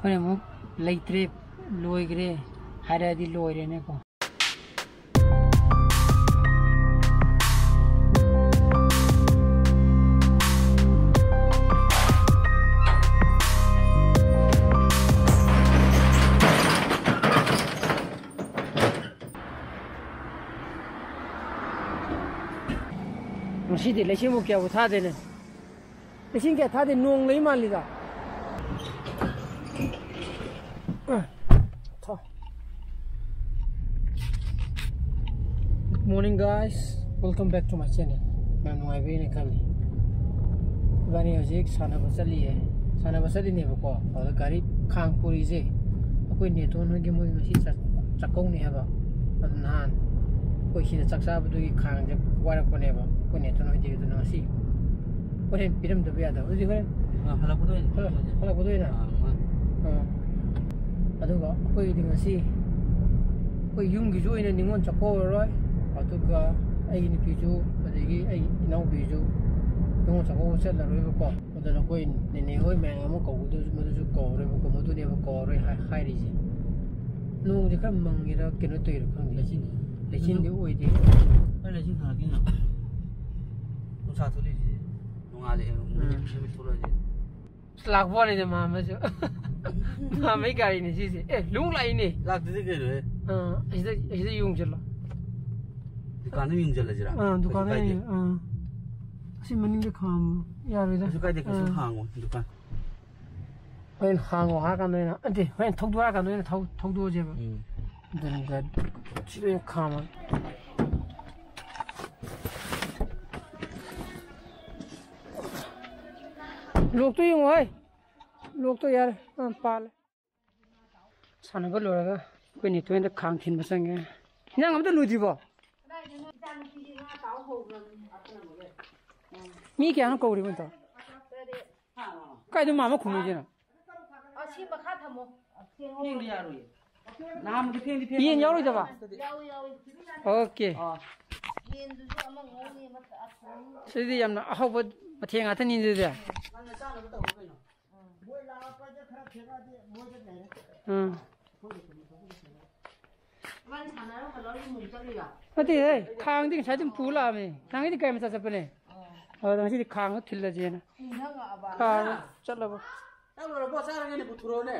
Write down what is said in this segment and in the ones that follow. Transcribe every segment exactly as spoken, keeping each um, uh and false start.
ꯑꯩꯈꯣꯏꯅ ꯑꯃꯨꯛ ꯂꯩꯇ꯭ꯔꯦ, ꯂꯣꯏꯈ꯭ꯔꯦ ꯍꯥꯏꯔꯛꯑꯗꯤ ꯂꯣꯏꯔꯦꯅꯦꯀꯣ꯫ ꯉꯁꯤꯗꯤ ꯂꯩꯁꯦꯝꯕꯨ ꯀꯌꯥꯕꯨ ꯊꯥꯗꯦꯅꯦ꯫ ꯂꯩꯁꯦꯝ ꯀꯌꯥ ꯊꯥꯗꯦ, ꯅꯣꯡ ꯂꯩ ꯃꯥꯜꯂꯤꯗ꯫ ꯑ, ꯊꯣ꯫ Good morning, guys. Welcome back to my channel. ꯌꯥꯝ ꯅꯨꯡꯉꯥꯏꯕꯤꯔꯦꯅ ꯈꯜꯂꯤ꯫ ꯏꯕꯥꯅꯤ ꯍꯧꯖꯤꯛ ꯁꯥꯟꯅꯕ ꯆꯠꯂꯤꯌꯦ꯫ ꯁꯥꯟꯅꯕ ꯆꯠꯂꯤꯅꯦꯕꯀꯣ꯫ ꯑꯗꯨꯗ ꯒꯥꯔꯤ ꯈꯥꯡ ꯄꯨꯔꯤꯁꯦ ꯑꯩꯈꯣꯏ ꯅꯦꯇꯣꯟ ꯍꯣꯏꯒꯤ, ꯃꯣꯏ ꯉꯁꯤ ꯆꯥꯛ-, ꯆꯥꯛꯀꯧꯅꯤ ꯍꯥꯏꯕ꯫ ꯑꯗꯨ ꯅꯍꯥꯟ ꯑꯩꯈꯣꯏ ꯁꯤꯗ ꯆꯥꯛ ꯆꯥꯕꯗꯨꯒꯤ ꯈꯥꯡꯁꯦ ꯋꯥꯏꯔꯛꯄꯅꯦꯕ ꯑꯩꯈꯣꯏ ꯅꯦꯇꯣꯟ ꯍꯣꯏꯗꯒꯤ꯫ ꯑꯗꯨꯅ ꯉꯁꯤ ꯍꯣꯔꯦꯟ ꯄꯤꯔꯝꯗꯕ ꯌꯥꯗꯕ꯫ ꯑꯗꯨꯗꯤ ꯍꯣꯔꯦꯟ ꯑ, ꯍꯜꯂꯛꯄꯗ ꯑꯣꯏꯅ ꯍꯜꯂꯛ-, ꯄꯤꯔꯝꯃꯁꯦ꯫ ꯍꯜꯂꯛꯄꯗ ꯑꯣꯏꯅ? ꯑꯥ, ꯃꯥꯅꯤ꯫ ꯑꯥ꯫ ꯑꯗꯨꯒ ꯑꯩꯈꯣꯏꯒꯤꯗꯤ ꯉꯁꯤ ꯑꯩꯈꯣꯏ ꯌꯨꯝꯒꯤꯁꯨ ꯑꯣꯏꯅ ꯅꯤꯉꯣꯜ ꯆꯥꯛꯀꯧꯔꯔꯣꯏ꯫ ꯑꯗꯨꯒ ꯑꯩꯒꯤ ꯅꯨꯄꯤꯁꯨ, ꯑꯗꯒꯤ ꯑꯩ ꯏꯅꯥꯎꯄꯤꯁꯨ ꯅꯤꯉꯣꯜ ꯆꯥꯛꯀꯧꯕ ꯆꯠꯂꯔꯣꯏꯕꯀꯣ꯫ ꯑꯗꯨꯅ ꯑꯩꯈꯣꯏ ꯅꯦꯅꯦ ꯍꯣꯏ ꯃꯌꯥꯝ ꯑꯃ ꯀꯧꯕꯗꯨꯁꯨ ꯃꯗꯨꯁꯨ ꯀꯧꯔꯣꯏꯕꯀꯣ꯫ ꯃꯗꯨꯅꯦꯕ ꯀꯧꯔꯔꯣꯏ ꯍꯥꯏ-, ꯍꯥꯏꯔꯤꯁꯦ꯫ ꯅꯣꯡꯁꯦ ꯈꯔ ꯃꯪꯉꯤꯔꯥ ꯀꯩꯅꯣ ꯇꯧꯔꯤꯔꯥ ꯈꯪꯗꯦ꯫ ꯂꯩꯆꯤꯟ꯫ ꯂꯩꯆꯤꯟꯗꯤ ꯑꯣꯏꯗꯦ꯫ ꯍꯣꯏ, ꯂꯩꯆꯤꯟ ꯊꯥꯔꯛꯈꯤꯅ꯫ ꯅꯨꯡꯁꯥ ꯊꯣꯛꯂꯛꯏꯁꯤꯗꯤ꯫ ꯅꯣꯡꯉꯥꯜꯂꯛꯑꯦ꯫ ꯎꯝ꯫ ꯅꯨꯃꯤꯠ ꯊꯣꯛꯂꯛꯑꯗꯤ꯫ ꯂꯥꯛꯄ ꯋꯥꯅꯤꯗ ꯃꯥ ꯑꯃꯁꯨ꯫ ꯃꯥ ꯑꯃꯒꯤ ꯒꯥꯔꯤꯅꯤ ꯁꯤꯁꯦ꯫ ꯑꯦ, ꯂꯨꯡ ꯂꯥꯛꯏꯅꯦ꯫ ꯂꯥꯛꯇꯗꯤ ꯀꯩꯅꯣꯍꯦ? ꯑꯥ, ꯑꯁꯤꯗ, ꯑꯁꯤꯗ ꯌꯨꯡꯁꯤꯜꯂꯣ꯫ ꯗꯨꯀꯥꯟꯗ ꯌꯨꯡꯁꯤꯜꯂꯁꯤꯔꯥ? ꯑꯥ, ꯗꯨꯀꯥꯟꯗ ꯀꯩꯁꯨ ꯀꯥꯏꯗꯦ꯫ ꯌꯨꯡ-, ꯑꯥ꯫ ꯑꯁꯤ ꯃꯅꯤꯡꯗ ꯈꯥꯝꯃꯣ꯫ ꯌꯥꯔꯣꯏꯗ꯫ ꯀꯩꯁꯨ ꯀꯥꯏꯗꯦ, ꯀꯩꯁꯨ ꯑꯥ꯫ ꯍꯥꯡꯉꯣ ꯗꯨꯀꯥꯟ꯫ ꯍꯣꯔꯦꯟ ꯍꯥꯡꯉꯣ ꯍꯥꯏꯔ ꯀꯥꯟꯗ ꯑꯣꯏꯅ, ꯅꯠꯇꯦ, ꯍꯣꯔꯦꯟ ꯊꯧꯗꯣꯛ ꯍꯥꯏꯔ ꯀꯥꯟꯗ ꯑꯣꯏꯅ ꯊꯧ-, ꯊꯧꯗꯣꯛꯑꯁꯦꯕ꯫ ꯎꯝ꯫ ꯑꯗꯨꯅ ꯒꯥꯔꯤ ꯁꯤ ꯂꯣꯏꯅ ꯈꯥꯝꯃꯒꯦ꯫ ꯂꯣꯛꯇꯣ ꯌꯦꯡꯉꯣ ꯍꯩ꯫ ꯂꯣꯛꯇꯣ ꯌꯥꯔꯦ꯫ ꯑꯥ, ꯄꯥꯜꯂꯦ꯫ ꯁꯥꯟꯅꯕ ꯂꯣꯏꯔꯒ ꯑꯩꯈꯣꯏ ꯅꯦꯇꯣꯟꯗ ꯈꯥꯡ ꯊꯤꯟꯕ ꯆꯪꯉꯦ꯫ ꯏꯟꯖꯥꯡ ꯑꯝꯇ ꯂꯣꯏꯗ꯭ꯔꯤꯕꯣ? ꯃꯤ ꯀꯌꯥꯅꯣ ꯀꯧꯔꯤꯕ ꯅꯠꯇ꯭ꯔꯣ? ꯀꯥꯏꯗ ꯃꯥꯃ ꯈꯨꯝꯃꯤꯁꯤꯅ? ꯑ, ꯁꯤ ꯃꯈꯥ ꯊꯝꯃꯣ꯫ ꯐꯦꯡꯕ ꯌꯥꯔꯣꯏꯌꯦ꯫ ꯅꯍꯥꯟꯕꯨꯗꯤ ꯐꯦꯡꯗꯤ ꯐꯦꯡꯉꯝꯃꯦ꯫ ꯌꯦꯟ ꯌꯥꯎꯔꯣꯏꯗꯕ? ꯌꯥꯎꯏ, ꯌꯥꯎꯏ꯫ ꯑꯣꯀꯦ꯫ ꯑꯥ꯫ ꯌꯦꯟꯗꯨꯁꯨ ꯑꯃ ꯉꯧꯅꯤ, ꯑꯃ ꯊꯣꯡꯅꯤ꯫ ꯁꯤꯗꯤ ꯌꯥꯝꯅ ꯑꯍꯥꯎꯕ ꯃꯊꯦꯜ ꯉꯥꯛꯇꯅꯤ ꯑꯗꯨꯗꯤ꯫ ꯉꯟꯅ ꯆꯥꯅꯕ ꯇꯧꯔꯣ ꯀꯩꯅꯣ꯫ ꯃꯣꯏ ꯂꯥꯛꯑꯛꯄꯗ ꯈꯔ ꯎꯝ꯫ ꯏꯕꯥꯅꯤ ꯁꯥꯟꯅꯔꯝꯕꯗꯣ ꯑꯩ ꯃꯨꯛ ꯆꯠꯂꯤꯔꯣ? ꯅꯠꯇꯦꯍꯦ, ꯈꯥꯡꯗꯤ ꯉꯁꯥꯏ ꯑꯗꯨꯝ ꯄꯨ ꯂꯥꯛꯑꯕꯅꯦ꯫ ꯅꯍꯥꯟꯒꯩꯗꯤ ꯒꯥꯔꯤ ꯃꯆꯥ ꯆꯠꯄꯅꯦ꯫ ꯑꯣ꯫ ꯑꯗꯨꯗ ꯉꯁꯤꯗꯤ ꯈꯥꯡꯗꯣ ꯊꯤꯜꯂꯁꯦꯅ꯫ ꯏꯟꯖꯥꯡ ꯂꯥꯛꯑꯕ? ꯈꯥꯡ ꯆꯠꯂꯕ꯫ ꯆꯥꯛ ꯂꯣꯏꯔꯕꯣ? ꯆꯥꯔꯒꯦꯅꯦ, ꯄꯨꯊꯣꯔꯛꯑꯣꯅꯦ꯫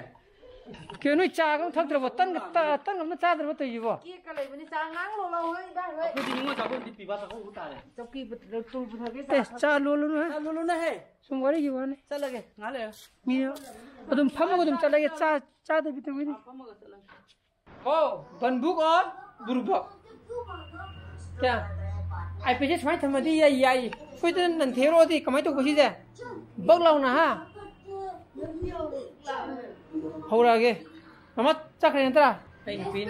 ꯀꯩꯅꯣ, ꯅꯣꯏ ꯆꯥꯒ ꯑꯃ ꯊꯛꯇ꯭ꯔꯕꯣ? ꯇꯟꯒ, ꯇ-, ꯇꯟꯒ ꯑꯃ ꯆꯥꯗ꯭ꯔꯕꯣ ꯇꯧꯔꯤꯁꯤꯕꯣ? ꯀꯦꯛꯀ ꯂꯩꯕꯅꯤ, ꯆꯥ ꯉꯥꯡ ꯂꯣꯜꯂꯛꯑꯣ, ꯍꯣꯏ, ꯏꯕꯥꯏ, ꯍꯣꯏ꯫ ꯑꯩꯈꯣꯏꯗꯤ ꯅꯤꯉꯣꯜ ꯆꯥꯛꯀꯧꯕꯗꯤ ꯄꯤꯕ ꯆꯥꯛꯀꯧꯕ ꯇꯥꯔꯦ꯫ ꯆꯧꯀꯤ ꯄꯨ-, ꯇꯨꯜ ꯄꯨꯊꯣꯛꯀꯦ, ꯆꯥ ꯑꯦ, ꯊꯛ-, ꯆꯥ ꯂꯣꯜꯂꯨꯅꯨ ꯍꯦ꯫ ꯆꯥ ꯂꯣꯜꯂꯨꯅꯦ ꯍꯦ꯫ ꯁꯨꯝ ꯋꯥꯔꯤꯒꯤ ꯋꯥꯅꯤ꯫ ꯆꯠꯂꯒꯦ, ꯉꯥꯏꯍꯥꯛ ꯂꯩꯔ꯫ ꯃꯤ ꯑꯗꯨꯝ ꯐꯝꯃꯒ ꯑꯗꯨꯝ ꯆꯠꯂꯒꯦ, ꯆꯥ-, ꯆꯥꯗꯕꯤ ꯇꯧꯋꯤꯅꯦ꯫ ꯑꯥ, ꯐꯝꯃꯒ ꯆꯠꯂꯒꯦ꯫ ꯍꯣ, ꯕꯟꯕꯨꯛ ꯑꯣꯔ ꯕꯨꯔꯕꯛ? ꯀꯌꯥ? ꯑꯥꯏ ꯄꯦꯗꯁꯦ ꯁꯨꯃꯥꯏꯅ ꯊꯝꯃꯗꯤ ꯌꯥꯏ, ꯌꯥꯏ꯫ ꯁꯣꯏꯗꯅ ꯅꯟꯊꯦꯛꯔꯛꯑꯗꯤ ꯀꯃꯥꯏꯅ ꯇꯧꯕ ꯁꯤꯁꯦ? ꯕꯛ ꯂꯥꯎꯅ, ꯍꯥ? ꯍꯧꯔꯛꯑꯒꯦ꯫ ꯃꯃꯥ ꯆꯠꯈ꯭ꯔꯦ ꯅꯠꯇ꯭ꯔꯥ? ꯑꯩ ꯅꯨꯄꯤ,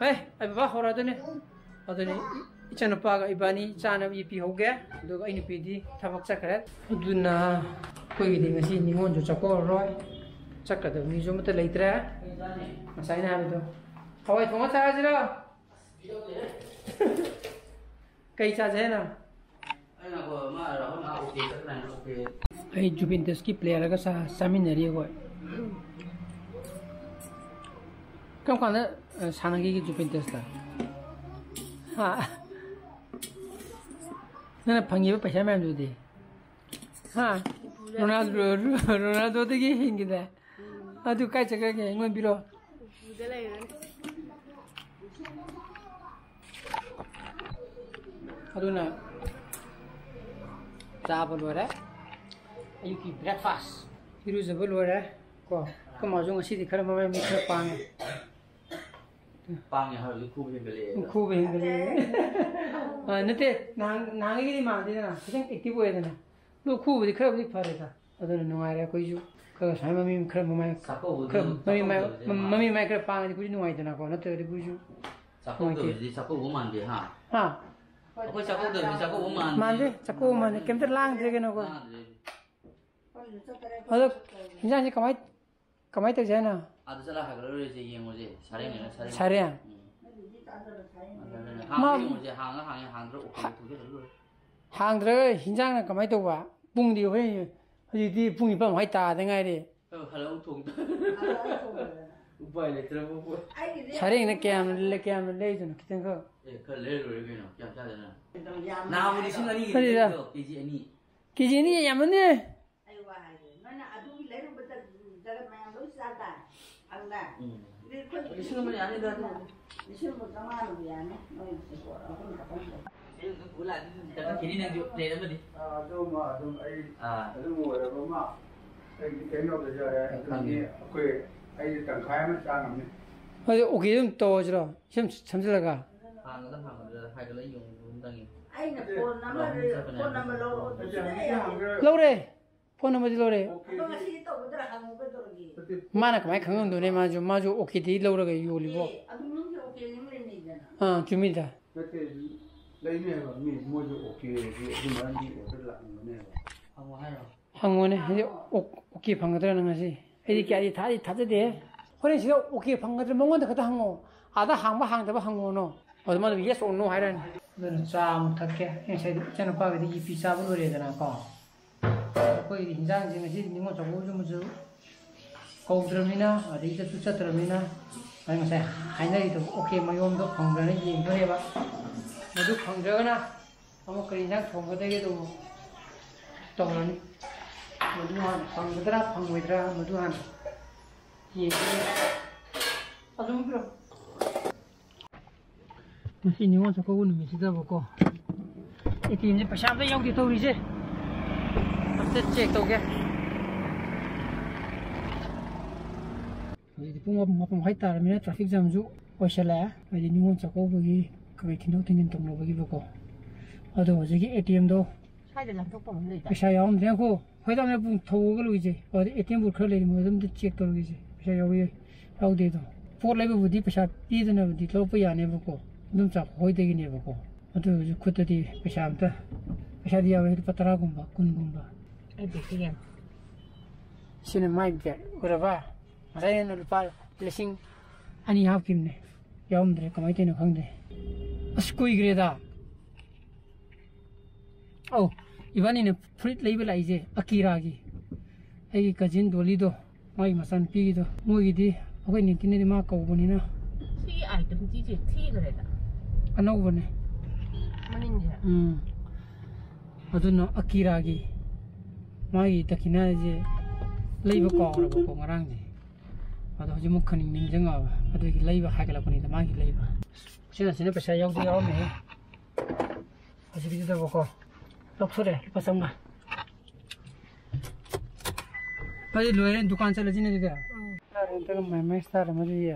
ꯑꯦ, ꯑꯩ ꯕꯕꯥ ꯍꯧꯔꯛꯑꯗꯣꯏꯅꯦ꯫ ꯑꯗꯨꯅꯤ, ꯏꯆꯥꯅꯨꯄꯥꯒ ꯏꯕꯥꯅꯤ ꯆꯥꯅꯕ ꯌꯦꯄꯤꯍꯧꯒꯦ꯫ ꯑꯗꯨꯒ ꯑꯩ ꯅꯨꯄꯤꯗꯤ ꯊꯕꯛ ꯆꯠꯈ꯭ꯔꯦ꯫ ꯑꯗꯨꯅ ꯑꯩꯈꯣꯏꯒꯤꯗꯤ ꯉꯁꯤ ꯅꯤꯉꯣꯜꯁꯨ ꯆꯥꯛꯀꯧꯔꯔꯣꯏ꯫ ꯆꯠꯀꯗꯕ ꯃꯤꯁꯨ ꯑꯃꯠꯇ ꯂꯩꯇ꯭ꯔꯦ꯫ ꯉꯁꯥꯏꯅ ꯍꯥꯏꯕꯗꯣ, ꯍꯋꯥꯏ ꯊꯣꯡꯉ ꯆꯥꯔꯁꯤꯔꯣ? ꯀꯩ ꯆꯥꯁꯦ ꯍꯥꯏꯅꯣ? ꯑꯩ ꯉꯥꯏꯈꯣ, ꯃꯥ ꯔꯥꯍꯨꯜ ꯃꯥ ꯑꯣꯀꯦ ꯆꯠꯈ꯭ꯔꯦ ꯍꯥꯏꯅ, ꯑꯣꯀꯦ꯫ ꯑꯩ ꯖꯨꯕꯦꯟꯇꯁꯀꯤ ꯄ꯭ꯂꯦꯌꯔꯒ ꯆꯥ-, ꯆꯥꯃꯤꯟꯅꯔꯤ ꯑꯩꯈꯣꯏ꯫ ꯀꯔꯝ ꯀꯥꯟꯗ, ꯑ, ꯁꯥꯟꯅꯈꯤꯒꯦ ꯖꯨꯕꯦꯟꯇꯁꯇ? ꯍꯥ? ꯅꯪꯅ ꯐꯪꯉꯤꯕ ꯄꯩꯁꯥ ꯃꯌꯥꯝꯗꯨꯗꯤ? ꯍꯥ? ꯔꯣꯅꯥꯜꯗꯣ, ꯔꯣꯅꯥꯜꯗꯣꯗꯒꯤ ꯍꯦꯟꯈꯤꯗꯥꯏ? ꯑꯗꯨ ꯀꯥꯏ ꯆꯠꯈ꯭ꯔꯒꯦ? ꯑꯩꯉꯣꯟꯗ ꯄꯤꯔꯣ꯫ ꯎꯄꯨꯗ ꯂꯩꯕꯅꯤ꯫ ꯑꯗꯨꯅ ꯆꯥꯕ ꯂꯣꯏꯔꯦ꯫ ꯑꯌꯨꯛꯀꯤ breakfast꯫ ꯏꯔꯨꯖꯕ ꯂꯣꯏꯔꯦ꯫ ꯀꯣ, ꯑꯩꯈꯣꯏ ꯃꯥꯁꯨ ꯉꯁꯤꯗꯤ ꯈꯔ ꯃꯃꯥꯏ ꯃꯃꯤꯠ ꯈꯔ ꯄꯥꯡꯉꯦ꯫ ꯄꯥꯡꯉꯦ ꯍꯥꯏꯔꯁꯨ ꯈꯨꯕ ꯍꯦꯟꯒꯠꯂꯛꯑꯦ꯫ ꯈꯨꯕ ꯍꯦꯟꯒꯠꯂꯛꯑꯦ꯫ ꯑ, ꯅꯠꯇꯦ, ꯅꯍꯥꯟ-, ꯅꯍꯥꯟꯒꯩꯗꯤ ꯃꯥꯟꯗꯦꯗꯅ, ꯈꯤꯇꯪ active ꯑꯣꯏꯌꯦꯗꯅ꯫ ꯑꯗꯣ ꯈꯨꯕꯗꯤ ꯈꯔꯕꯨꯗꯤ ꯐꯔꯦꯗ꯫ ꯑꯗꯨꯅ ꯅꯨꯡꯉꯥꯏꯔꯦ ꯑꯩꯈꯣꯏꯁꯨ꯫ ꯈꯔ ꯁꯨꯃꯥꯏꯅ ꯃꯃꯤ ꯈꯔ ꯃꯃꯥꯏ ꯆꯥꯛꯀꯧꯕꯗꯤ ꯈꯔ ꯃꯃꯤ ꯃꯥꯏ-, ꯆꯥꯛꯀꯧꯗꯕꯁꯦ ꯃꯃꯤ ꯃꯥꯏ ꯈꯔ ꯄꯥꯡꯉꯗꯤ ꯑꯩꯈꯣꯏꯁꯨ ꯅꯨꯡꯉꯥꯏꯗꯅꯀꯣ, ꯅꯠꯇ꯭ꯔꯒꯗꯤ ꯑꯩꯈꯣꯏꯁꯨ ꯅꯨꯡꯉꯥꯏꯇꯦ꯫ ꯆꯥꯛꯀꯧꯗꯕꯁꯤꯗꯤ ꯆꯥꯛꯀꯧꯕ ꯃꯥꯟꯗꯦ, ꯍꯥ? ꯍꯥ? ꯑꯩꯈꯣꯏ ꯆꯥꯛꯀꯧꯗꯕꯁꯤꯗꯤ ꯆꯥꯛꯀꯧꯕ ꯃꯥꯟꯗꯦ꯫ ꯃꯥꯟꯗꯦ, ꯆꯥꯛꯀꯧꯕ ꯃꯥꯟꯗꯦ꯫ ꯀꯩꯝꯇ ꯂꯥꯡꯗ꯭ꯔꯦ ꯀꯩꯅꯣꯀꯣ꯫ ꯂꯥꯡꯗ꯭ꯔꯦ꯫ ꯑꯗꯣ ꯏꯟꯖꯥꯡꯁꯦ ꯀꯃꯥꯏ-, ꯀꯃꯥꯏꯅ ꯇꯧꯁꯦ ꯍꯥꯏꯅꯣ? ꯑꯥꯗ ꯆꯠꯂ ꯍꯥꯏꯒꯠꯂꯔꯣꯏꯁꯦ, ꯌꯦꯡꯉꯨꯁꯦ꯫ ꯁꯥꯔꯦꯡ ꯂꯩꯔ ꯁꯥꯔꯦꯡ꯫ ꯁꯥꯔꯦꯡ? ꯎꯝ꯫ ꯑꯗꯨꯅꯦ꯫ ꯃꯥ ꯍꯥꯡꯉ ꯌꯦꯡꯉꯨꯁꯦ, ꯍꯥꯡꯉ ꯍꯥꯡꯉꯦ, ꯍꯥꯡꯗ꯭ꯔ ꯑꯣꯀꯦ ꯍꯥ-, ꯊꯧꯖꯜꯂ ꯂꯣꯏꯔꯦ꯫ ꯍꯥꯡꯗ꯭ꯔꯒ ꯍꯤꯟꯖꯥꯡꯅ ꯀꯃꯥꯏꯅ ꯇꯧꯕ? ꯄꯨꯡꯗꯤ ꯍꯣꯔꯦꯟ, ꯍꯧꯖꯤꯛꯇꯤ ꯄꯨꯡ ꯅꯤꯄꯥꯟ ꯃꯈꯥꯏ ꯇꯥꯗ ꯉꯥꯏꯔꯤ꯫ ꯍꯜꯂꯛꯑꯣ ꯊꯣꯡꯗ꯫ ꯎꯄꯥꯏ ꯂꯩꯇ꯭ꯔꯕ ꯄꯣꯠ꯫ ꯁꯔꯦꯡꯅ ꯀꯌꯥꯝ ꯂꯦ-, ꯀꯌꯥꯝ ꯂꯩꯗꯣꯏꯅꯣ? ꯈꯤꯇꯪꯈꯛ꯫ ꯑꯦ, ꯈꯔ ꯂꯩꯔ ꯂꯣꯏꯔꯦ ꯀꯩꯅꯣ, ꯀꯌꯥꯝ ꯆꯥꯗꯣꯏꯅꯣ? ꯌꯥꯝ ꯅꯍꯥꯟꯕꯨ ꯂꯤꯁꯤꯡ ꯑꯅꯤꯒꯤ ꯀꯔꯤꯔꯥ? ꯂꯩꯔꯛꯏꯗꯣ, ꯀꯦ ꯖꯤ ꯑꯅꯤ꯫ ꯀꯦ ꯖꯤ ꯑꯅꯤ ꯌꯥꯝꯃꯟꯗꯦ꯫ ꯑꯩ ꯋꯥ ꯍꯥꯏꯒꯦ, ꯅꯣꯏꯅ ꯑꯗꯨꯒꯤ ꯂꯩꯔꯨꯕꯗ ꯖꯒꯠ ꯃꯌꯥꯝ ꯂꯣꯏ ꯆꯥ ꯇꯥꯔꯦ꯫ ꯈꯪꯕ꯭ꯔꯥ? ꯎꯝ꯫ ꯑꯗꯨꯗꯤ ꯑꯩꯈꯣꯏ ꯂꯤꯁꯤꯡ ꯑꯃ ꯌꯥꯅꯤꯗ ꯑꯗꯨ꯫ ꯂꯤꯁꯤꯡ ꯑꯃ ꯆꯥꯝꯃꯉꯥꯅꯕꯨ ꯌꯥꯅꯤ, ꯅꯣꯏ ꯑꯍꯨꯝ ꯈꯛꯇꯪ ꯂꯩ꯫ ꯑꯗꯨ ꯑꯗꯨꯝ ꯄꯨ ꯂꯥꯛꯑꯗꯤ ꯑꯗꯨꯝ ꯆꯠꯈꯤꯅꯤ ꯅꯪꯁꯨ, ꯂꯩꯔꯝꯃꯗꯤ꯫ ꯑꯥ, ꯑꯗꯨꯃ ꯑꯗꯨꯝ ꯑꯩ ꯑꯥ꯫ ꯑꯗꯨꯝ ꯑꯣꯏꯔꯕ ꯑꯃ ꯑꯩꯒꯤ ꯀꯩꯅꯣꯗꯁꯨ ꯌꯥꯔꯦ꯫ ꯑꯩ ꯈꯪꯉꯦ꯫ ꯑꯗꯨꯗꯤ ꯑꯩꯈꯣꯏ, ꯑꯩꯗꯤ ꯇꯪꯈꯥꯏ ꯑꯃ ꯆꯥ ꯉꯝꯅꯤ꯫ ꯑꯗꯨ ꯑꯣꯀꯦ ꯑꯗꯨꯝ ꯇꯧꯔꯁꯤꯔꯣ? ꯁꯦꯝ-, ꯁꯦꯝꯖꯤꯜꯂꯒꯒ? ꯍꯥꯡꯒꯗ꯭ꯔꯥ ꯍꯥꯡꯒꯗ꯭ꯔꯥ ꯍꯥꯏꯒꯠꯂ ꯌꯦꯡꯉꯨ ꯑꯗꯨꯝ ꯆꯪꯉꯤ꯫ ꯑꯩꯅ ꯐꯣꯟ ꯅꯝꯕꯔ, ꯂꯧꯔ ꯐꯣꯟ ꯅꯝꯕꯔ ꯂꯧꯔꯛꯑꯣ꯫ ꯁꯨꯡꯌꯥ ꯌꯥꯗꯦ꯫ ꯂꯧꯔꯦ꯫ ꯐꯣꯟ ꯅꯝꯕꯔꯗꯤ ꯂꯧꯔꯦ꯫ ꯑꯗꯣ ꯉꯁꯤ ꯇꯧꯒꯗ꯭ꯔꯥ ꯍꯪꯉꯨ ꯀꯩꯗꯧꯔꯒꯦ? ꯅꯠꯇꯦ꯫ ꯃꯥꯅ ꯀꯃꯥꯏꯅ ꯈꯪꯉꯝꯗꯣꯏꯅꯦ? ꯃꯥꯁꯨ, ꯃꯥꯁꯨ ꯑꯣꯀꯦꯗꯒꯤ ꯂꯧꯔꯒ ꯌꯣꯜꯂꯤꯕꯣ꯫ ꯑꯦ, ꯑꯗꯨ ꯃꯤꯒꯤ ꯑꯣꯀꯦ ꯑꯃ ꯂꯩꯅꯩꯗꯅ꯫ ꯑꯥ, ꯆꯨꯝꯃꯤꯗ꯫ ꯅꯠꯇꯦ, ꯂꯩꯅꯦ ꯍꯥꯏꯕ꯫ ꯃꯤ, ꯃꯣꯏꯁꯨ ꯑꯣꯀꯦ ꯑꯣꯏꯔꯗꯤ ꯑꯗꯨꯃꯥꯏꯅꯗꯤ ꯑꯣꯏꯔ ꯂꯥꯛꯅꯤꯡꯕꯅꯦꯕ꯫ ꯍꯪꯉꯣ ꯍꯥꯏꯔꯣ? ꯍꯪꯉꯣꯅꯦ꯫ ꯍꯧꯖꯤꯛ ꯑꯣ-, ꯑꯣꯀꯦ ꯐꯪꯒꯗ꯭ꯔꯥ ꯅꯪ ꯉꯁꯤ? ꯑꯩꯗꯤ ꯀꯌꯥꯗꯤ ꯊꯥꯗꯤ ꯊꯥꯖꯗꯦ꯫ ꯍꯣꯔꯦꯟ ꯁꯤꯗ ꯑꯣꯀꯦ ꯐꯪꯒꯗ꯭ꯔꯥ ꯃꯉꯣꯟꯗ ꯈꯛꯇ ꯍꯪꯉꯣ꯫ ꯑꯥꯗ ꯍꯥꯡꯕ ꯍꯥꯡꯗꯕ ꯍꯪꯉꯨꯅꯣ꯫ ꯑꯗꯨ ꯃꯥ ꯑꯗꯨꯝ yes or no ꯍꯥꯏꯔꯅꯤ꯫ ꯑꯗꯨꯅ ꯆꯥ ꯑꯃꯨꯛ ꯊꯛꯀꯦ꯫ ꯑꯩ ꯉꯁꯥꯏ ꯏꯆꯥꯅꯨꯄꯥꯒꯤꯗꯤ ꯌꯦꯄꯤ ꯆꯥꯕ ꯂꯣꯏꯔꯦꯗꯅꯀꯣ꯫ ꯑꯩꯈꯣꯏꯒꯤ ꯍꯤꯟꯖꯥꯡꯁꯦ ꯉꯁꯤꯗꯤ ꯅꯤꯉꯣꯜ ꯆꯥꯛꯀꯧꯕꯁꯨ ꯑꯃꯁꯨ ꯀꯧꯗ꯭ꯔꯕꯅꯤꯅ, ꯑꯗꯩ ꯆꯠꯁꯨ ꯆꯠꯇ꯭ꯔꯕꯅꯤꯅ, ꯑꯩ ꯉꯁꯥꯏ ꯍꯥꯏꯅꯔꯤꯗꯣ ꯑꯣꯀꯦ ꯃꯌꯣꯝꯗꯣ ꯐꯪꯕ꯭ꯔꯥꯅ ꯌꯦꯡꯗꯣꯏꯅꯦꯕ꯫ ꯃꯗꯨ ꯐꯪꯗ꯭ꯔꯒꯅ ꯑꯃꯨꯛ ꯀꯔꯤ ꯏꯟꯖꯥꯡ ꯊꯣꯡꯒꯗꯒꯦꯗꯣ ꯑꯃꯨꯛ ꯇꯧꯔꯅꯤ꯫ ꯃꯗꯨ ꯍꯥꯟꯅ ꯐꯪꯒꯗ꯭ꯔꯥ ꯐꯪꯉꯣꯏꯗ꯭ꯔꯥ ꯃꯗꯨ ꯍꯥꯟꯅ ꯌꯦꯡꯒꯦ꯫ ꯑꯗꯨꯝ ꯄꯤꯔꯣ꯫ ꯉꯁꯤ ꯅꯤꯉꯣꯜ ꯆꯥꯛꯀꯧꯕ ꯅꯨꯃꯤꯠꯁꯤꯗꯕꯀꯣ, ꯑꯦ.ꯇꯤ.ꯑꯦꯝꯁꯦ ꯄꯩꯁꯥ ꯑꯝꯇ ꯌꯥꯎꯗꯦ ꯇꯧꯔꯤꯁꯦ꯫ ꯑꯝꯇ check ꯇꯧꯒꯦ꯫ ꯍꯧꯖꯤꯛꯇꯤ ꯄꯨꯡ ꯃꯥꯄꯟ ꯃꯈꯥꯏ ꯇꯥꯔꯕꯅꯤꯅ traffic jamꯁꯨ ꯑꯣꯏꯁꯜꯂꯛꯑꯦ꯫ ꯍꯥꯏꯗꯤ ꯅꯤꯉꯣꯜ ꯆꯥꯛꯀꯧꯕꯒꯤ ꯀꯩꯀꯩ ꯊꯤꯟꯗꯣꯛ ꯊꯤꯟꯖꯤꯟ ꯇꯧꯅꯕꯒꯤꯕꯀꯣ꯫ ꯑꯗꯣ ꯍꯧꯖꯤꯛꯀꯤ ꯑꯦ ꯇꯤ ꯑꯦꯝꯗꯣ ꯁ꯭ꯋꯥꯏꯗ ꯂꯥꯟꯊꯣꯛꯄ ꯑꯃ ꯂꯩꯗꯥꯏ? ꯄꯩꯁꯥ ꯌꯥꯎꯔꯝꯗ꯭ꯔꯦ꯫ ꯉꯥꯏꯈꯣ, ꯍꯣꯏ, ꯇꯥꯃꯣ, ꯄꯨꯡ ꯊꯧꯔꯒ ꯂꯣꯏꯁꯦ꯫ ꯑꯗꯨꯗꯤ ꯑꯦ ꯇꯤ ꯑꯦꯝ ꯕꯨꯠ ꯈꯔ ꯂꯩꯔꯤ, ꯃꯣꯏꯗ ꯑꯝꯇ check ꯇꯧꯔꯒꯦꯁꯦ꯫ ꯄꯩꯁꯥ ꯌꯥꯎꯕ ꯌꯥꯏ, ꯌꯥꯎꯗꯦꯗꯣ꯫ ꯄꯣꯠ ꯂꯩꯕꯕꯨꯗꯤ ꯄꯩꯁꯥ ꯄꯤꯗꯅꯕꯨꯗꯤ ꯂꯧꯔꯛꯄ ꯌꯥꯅꯦꯕꯀꯣ, ꯑꯗꯨꯝ ꯆꯥꯛ ꯍꯣꯏꯗꯒꯤꯅꯦꯕꯀꯣ꯫ ꯑꯗꯨ ꯑꯣꯏꯔꯁꯨ ꯈꯨꯠꯇꯗꯤ ꯄꯩꯁꯥ ꯑꯝꯇ, ꯄꯩꯁꯥꯗꯤ ꯌꯥꯎꯋꯦ, ꯂꯨꯄꯥ ꯇꯔꯥꯒꯨꯝꯕ, ꯀꯨꯟꯒꯨꯝꯕ꯫ ꯑꯩ ꯕꯦꯛꯇ ꯌꯦꯡꯉꯦ꯫ ꯁꯤꯅ ꯃꯥꯏ ꯕꯦꯛ ꯑꯣꯏꯔꯕ? ꯉꯁꯥꯏ ꯑꯩꯅ ꯂꯨꯄꯥ ꯂꯤꯁꯤꯡ ꯑꯅꯤ ꯍꯥꯞꯈꯤꯕꯅꯦ, ꯌꯥꯎꯔꯝꯗ꯭ꯔꯦ, ꯀꯃꯥꯏꯅ ꯇꯧꯔꯤꯅꯣ ꯈꯪꯗꯦ꯫ ꯑꯁ, ꯀꯨꯏꯈ꯭ꯔꯦꯗ꯫ ꯑꯧ, ꯏꯕꯥꯅꯤꯅ ꯐꯨꯔꯤꯠ ꯂꯩꯕ ꯂꯥꯛꯏꯁꯦ ꯑꯀꯤꯔꯥꯒꯤ꯫ ꯑꯩꯒꯤ cousin ꯗꯣꯂꯤꯗꯣ, ꯃꯥꯒꯤ ꯃꯆꯥꯅꯨꯄꯤꯒꯤꯗꯣ, ꯃꯣꯏꯒꯤꯗꯤ ꯑꯩꯈꯣꯏ ꯅꯤꯡꯀꯤꯅꯗꯤ ꯃꯥ ꯀꯧꯕꯅꯤꯅ꯫ ꯁꯤ ꯑꯥꯏꯇꯦꯝꯁꯤꯁꯦ ꯊꯤꯈ꯭ꯔꯦꯗ꯫ ꯑꯅꯧꯕꯅꯦ꯫ ꯃꯅꯤꯡꯁꯦ꯫ ꯎꯝ꯫ ꯑꯗꯨꯅ ꯑꯀꯤꯔꯥꯒꯤ ꯃꯥꯒꯤ ꯗꯈꯤꯅꯥꯁꯦ ꯂꯩꯕ ꯀꯥꯎꯔꯕꯀꯣ ꯉꯔꯥꯡꯁꯦ꯫ ꯑꯗꯣ ꯍꯧꯖꯤꯛꯃꯨꯛ ꯈꯪꯅꯤꯡ ꯅꯤꯡꯁꯤꯡꯉꯛꯑꯕ꯫ ꯑꯗꯨꯒꯤ ꯂꯩꯕ ꯍꯥꯏꯒꯠꯂꯛꯄꯅꯤꯗ, ꯃꯥꯒꯤ ꯂꯩꯕ꯫ ꯁꯤꯅ, ꯁꯤꯅ ꯄꯩꯁꯥ ꯌꯥꯎꯗꯤ ꯌꯥꯎꯔꯝꯃꯦꯍꯦ꯫ ꯍꯧꯖꯤꯛꯀꯤꯗꯨꯗꯕꯀꯣ꯫ ꯂꯧꯊꯣꯔꯛꯑꯦ, ꯂꯨꯄꯥ ꯆꯥꯝꯃꯉꯥ꯫ ꯑꯩ ꯂꯣꯏꯔꯦ, ꯗꯨꯀꯥꯟ ꯆꯠꯂꯁꯤꯅꯦ ꯑꯗꯨꯗꯤ꯫ ꯎꯝ꯫ ꯌꯥꯔꯦ, ꯅꯠꯇ꯭ꯔꯒ ꯃꯥꯏ ꯃꯥꯏ ꯁ꯭ꯇꯥꯔ ꯑꯃꯁꯨ ꯌꯦ꯫